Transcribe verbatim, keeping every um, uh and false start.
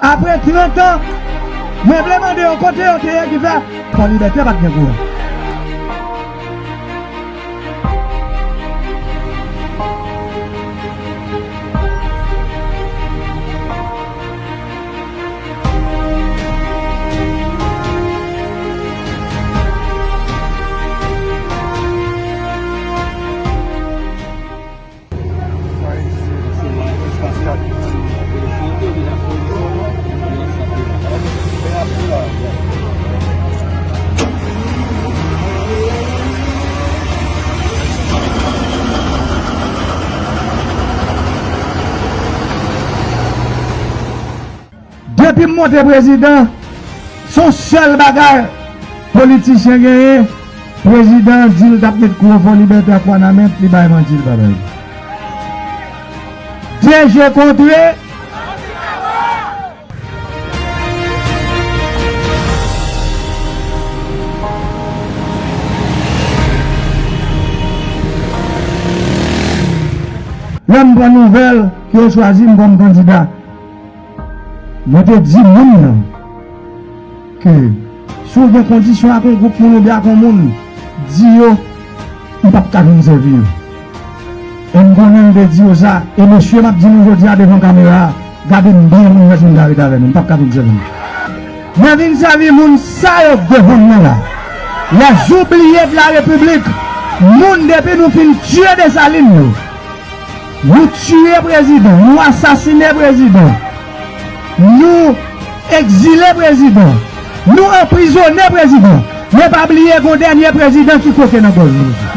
Apre trant an, mwen vle mande yo kote yo te ye ki fè Fò Libète pa t gen kouran. Depi m monte prezidan, se yon sèl bagay politisyen genyen, prezidan an di l t ap met kouran Fò Libète ak Wanament, li bay manti, li pa bay. De je kontre. Lè m pran nouvèl ke yo chwazi m kòm kandida, mwen te di moun nan ke si w gen kondisyon ak yon gwoup moun oubyen ak yon moun, di yo m p ap ka vin sèvi yo. E m konnen m te di yo sa, e mesye m ap di nou jodi a devan kamera a, gade m byen pou nou wè si m ka ret avè nou, m p ap ka vin sèvi nou. Mwen vin sèvi moun sa yo k devan m nan la. Les oubliés de la République, moun depi nou fin tiye Desalin yo. Nou tiye prezidan, nou asasine prezidan, nou egzile prezidan, nou anprizone prezidan. Men pa bliye gen yon dènye prezidan ki koke nan gòj nou.